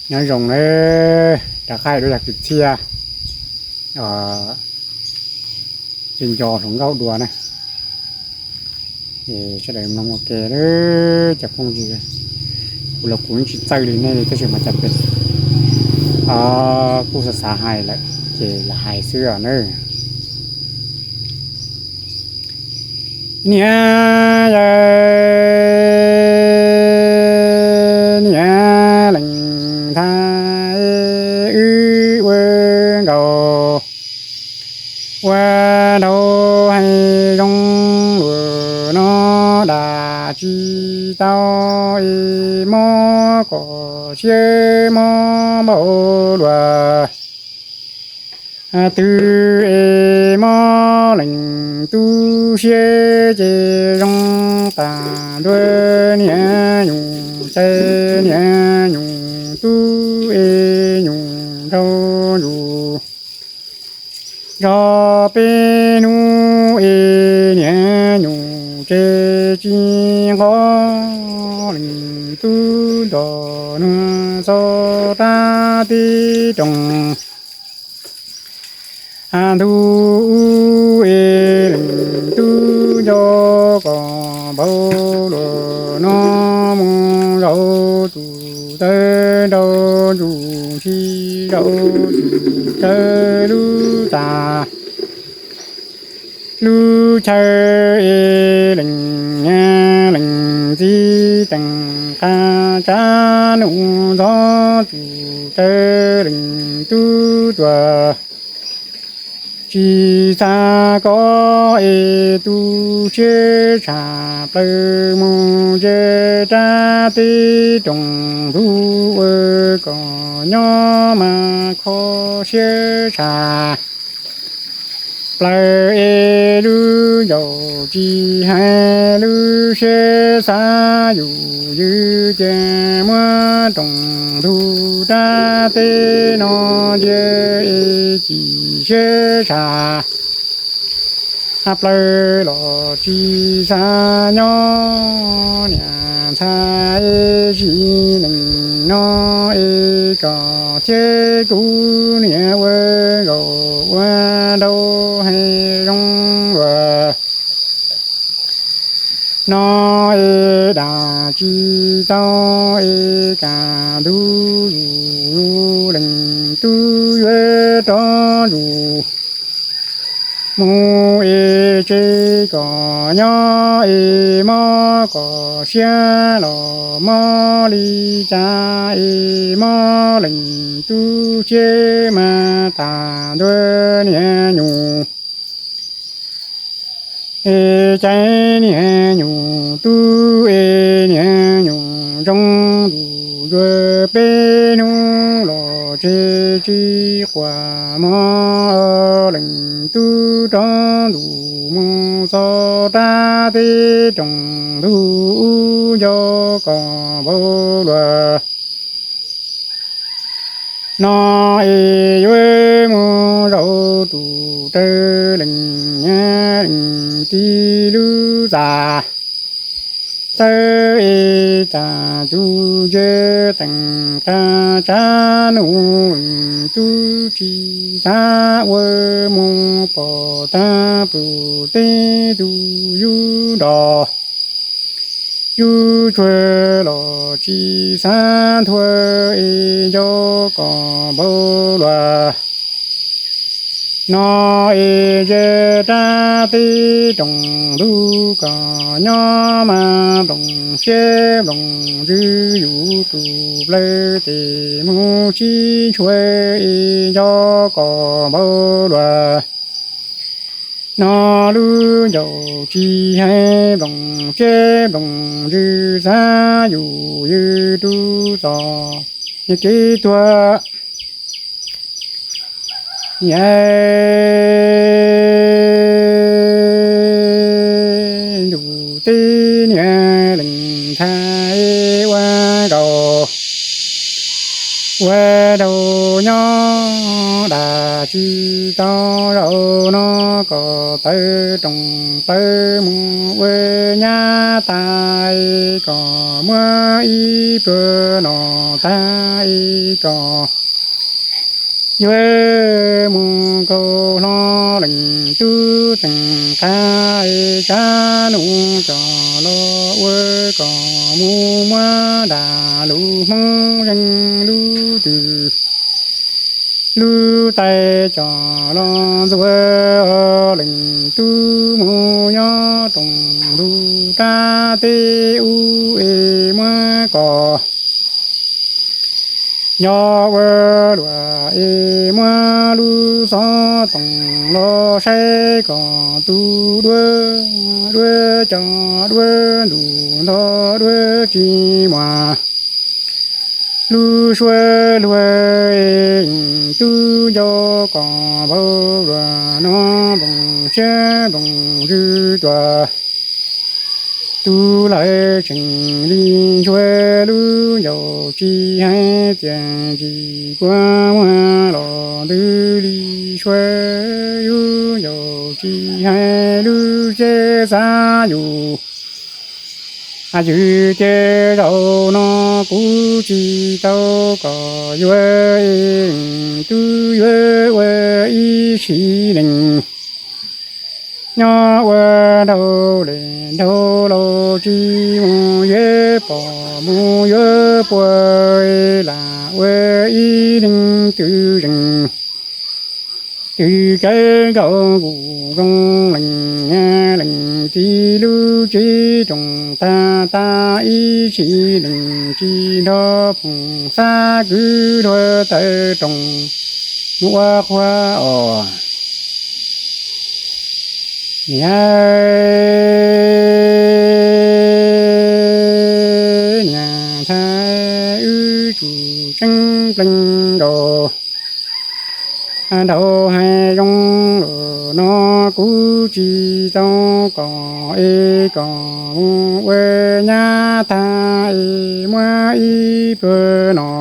Nyob zoo na, rov qab hais rau cov kwv tij, ces nco hluas nkauj dua na, sawv daws mloog ua ke, cov phooj ywg. Kuv los kuv yeej tsis txawj li nej li tab sis mas cas pem kuj xav xav hais lawm ces lam hais xwb os na. Niam yawg, niam leej ntxhais, wb ua nkauj ua nraug hais zoo lus no dag tsis tau es mob kom siab mob npaum luaj twg es mob leej tub siab ces zoo tas ntua niam nyuj cai niam nyuj tub es nyuj nraug ntsug zog peb hnub es niam nyuj tsev tsis nqos leej tub nrog nuag txog rab teb roog ntug ub es leej tub nco kom npaum luaj no mus zaum tus taw nraug ntsug ntsis zaum tus taw lub txaj lub chaw es leej niam leej txiv teem qab tsav num ntxov tus taw leej tub tuag tsis xav koj es tu siab tshaj plaws mus ze rab teb roog ntug ua kom nyob mas kho siab tshaj plaws es lub ncaus tsis hais lub siab xav yus ywg cia muab rooj ntug rab teb no ntsia es chim siab tshaj plaws los tsis xav nyob niam ntxhais es sim neej no es koj thiab kuv niam ua nkauj ua nraug hais zoo luaj no es dag tsis tau es kaj ntug yus leej tub yuav rov ntsug mus es tseg kom nyob es mob kom siab los mob li cas es mob leej tub siab mas tas ntua niam nyuj es caiv niam nyuj tub es niam nyuj zoo ntuj ntsuag peb hnub los tseg tsis quaj mob leej tub rov ntuj mus txog rab teb roog ntug ub nco kom npaum luaj no es yuav mus zaum tus raws leej niam leej txiv lub txaj txawb es tas tus yawg teem qab tsav num leej tub tsis xav ua mus pom tag pum teb tus yub nrog yub tsuag los tsis xav nthua es nco kom npaum luaj no es ze rab teb roog ntug kom nyob mas nplooj siab nplooj ntsws yus tus plawv tes mus sib ntshua es nco kom npaum luaj no lub ncaus tsis hais nplooj siab nplooj ntsws xav yus ywg rub txog kev tuag. Niam ntuj teb niam leej ntxhais ua nkaus Ua rau nyob dag tsis tau zaum no kom tawm rooj plaws mus ua nyab tag, kom muab ib pluag no tag, kom yuav mus kaus hlo leej tub teem qab, kab num coj los ua kom mus muab dag lub hmoov zeeg lub twg lub tais coj los ntxuav leej tub mus nyob rooj ntug rab teb ub es muab kom yog ua luam es muab lub xov tooj los saib kom tus duab, duab coj duab ntuj nto duab tsis muaj lub suab luag, tub nco kom npau luag no nplooj siab nplooj ntsws tuaj. Tus lawv tseem li ntshua lub ncaus tsis hais tias ntsis kua muag los ntws li sua, lub ncaus tsis hais lub siab xav yus. Yus ces zaum no kuv tsis tau kom yuav, tub yuav ua ib sim neej nyob ua nraug li nraug laus tsis mus yuav pom mus yuav puag, lam ua ib leeg twb zeeg twb kawg nkaus nkuj zoo leej, leej txiv lub tsev rooj tag tag ib sim neej tsis nrog phooj xab kwv luag tawm rooj mus ua qhua os. Niam, niam ntxhais wb tsum tseeb pleev nkaus, nraug hais zoo lawm no kuv tsis tau kom es kom mus ua nyab tag es muab ib pluag no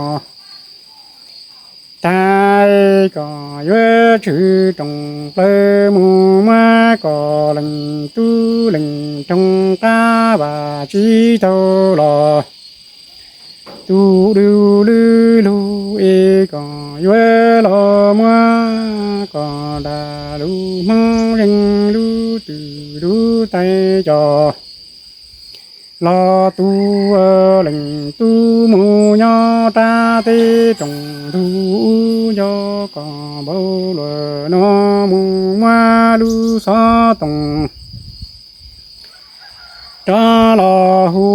tag es kom yuav tshwm rooj plaws mus muab kom leej tub leej rooj qab vam tsis tau los. Tus du lwj lug es kom yuav los muab kom dag lub hmoov zeeg lub twg lub tais coj los tu leej tub mus nyob rab teb rooj ntug ub nco kom npau luag no mus muab lub xov tooj rov los hu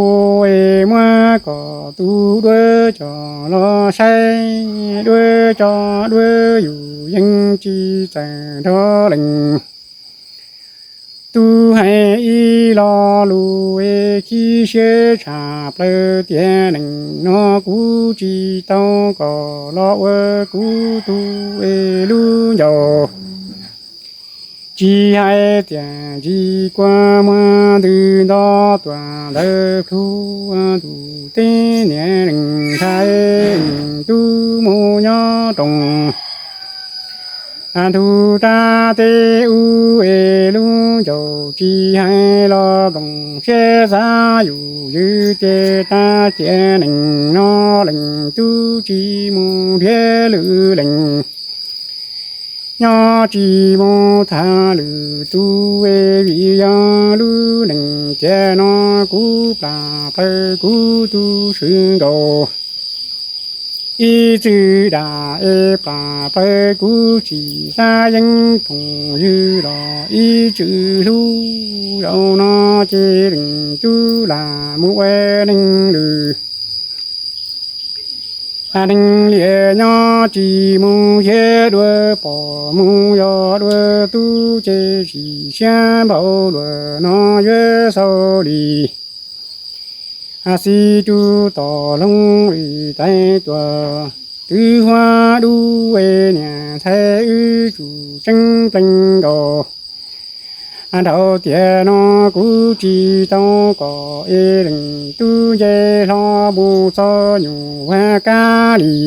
es muab kom tus duab coj los saib, duab coj duab yus yeej tsis txawj nrog leej tub hais ib lo lus es khib siab tshaj plaws tias neej no kuv tsis tau kom los ua kuv tug es lub ncaus. Tsis hais tias ntsis kua muag ntws nto tuaj ntawd plhu ntuj teb niam leej ntxhais tub mus nyob rooj ntug rab teb ub es lub ncaus tsis hais los nplooj siab xav yus ywg tias tag cia neej no leej tub tsis mus nrhiav lwm leej, nyob tsis mus tham lwm tus es vim yog lub neej cia no kuv plam plaws kuv tu swv nkaus. Ib txwm dam es plam plaws kuv tsis xav yeej phooj ywg los ib txwm hlub zaum no ces leej tub lam mus ua neeg lwm. Neeg liam nyob tsis mus hiab dua pom mus yog dua tub ces sim siab npau luag no yuav xaus li. Xib rub tom loog li tais tuaj twb huab dub es niam ntxhais wb tsum tseeb pleev nkaus. Nraug tiam no kuv tsis tau kom es leej tub nce hlo mus txog nyuam vag kab li.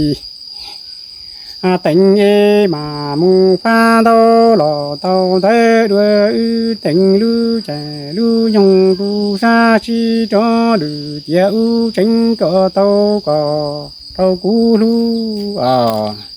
Teev es mas mus phab ntau los tau ntawv dua, wb teev lub caij lub nyoog kuv sab sib rov lwm tiam, wb tseev kom tau kom rau kuv hlub os.